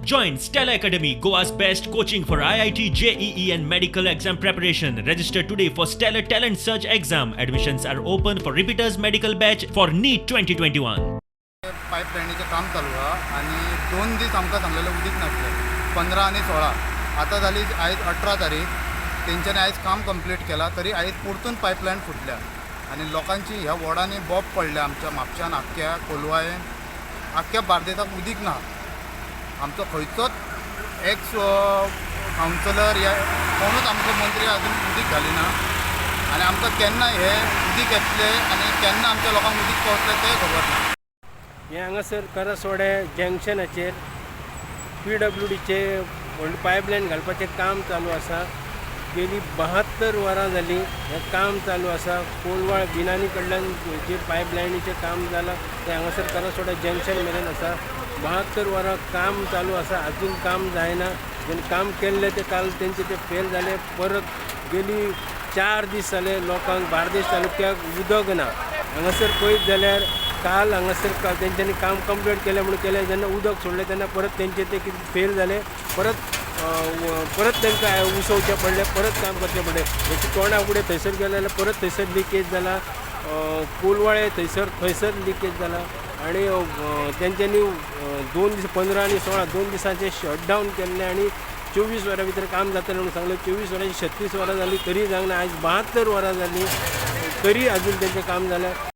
Join Stellar Academy, Goa's best coaching for IIT, JEE, and medical exam preparation. Register today for Stellar Talent Search exam. Admissions are open for repeaters medical batch for NEET 2021. पायपलायनीचें काम चालू आहा आनी 2 दीस आमकां सांगलेलें उदीक नासलें, 15 आनी 16. आतां जाली आयज 18 तारीख. तेंच्यांनी आयज काम कंप्लीट केलां, तरी आयज परतून पायपलायन फुटल्या आनी लोकांची ह्या वॉर्डांनी बोब पडल्या. आमच्या म्हापशान, आख्ख्या कोलवाळे, आख्ख्या बार्देसाक उदीक ना. आमचो खंयचोच एक्स कावन्सिलर या कोणूच आमचो मंत्री अजून उदीक घालिना आनी आमकां केन्ना हे उदीक येतलें आनी केन्ना आमच्या लोकांक उदीक पावतलें तें खबर ना. हें हांगासर करासवाडे जंक्शनाचेर पीडब्ल्यूडीचे व्हडलें पायपलायन घालपाचें काम चालू आसा. गेली 72 वरां जालीं हें काम चालू आसा. कोलवाळ बिनानी कडल्यान जे पायपलायनीचें काम जालां तें हांगासर करासवाडा जंक्शन मेरेन आसा. 72 वरां काम चालू आसा, अजून काम जायना. जेन्ना काम केल्लें तें काल तेंचें तें फेल जालें. परत गेली 4 दीस जाले लोकांक बार्देश तालुक्याक उदक ना. हांगासर पळयत जाल्यार काल हांगासर काल तेंच्यांनी काम कंप्लीट केलें म्हणून केलें. जेन्ना उदक सोडलें तेन्ना परत तेंचें तें कितें फेल जालें. परत तांकां उसोवचें पडलें, परत काम करचें पडलें. हेच्या तोंडा फुडें थंयसर गेले जाल्यार परत थंयसर लिकेज जाला. कोलवाळे थंयसर लिकेज जाला आनी तेंच्यांनी 2 दीस, 15 आनी 16, 2 दिसांचें शटडावन केल्लें आनी 24 वरां भितर काम जातलें म्हणून सांगलें. 24 वरांची 36 वरां जालीं तरी जावंक ना. आयज 72 वरां जालीं तरी अजून तेंचें काम जालें.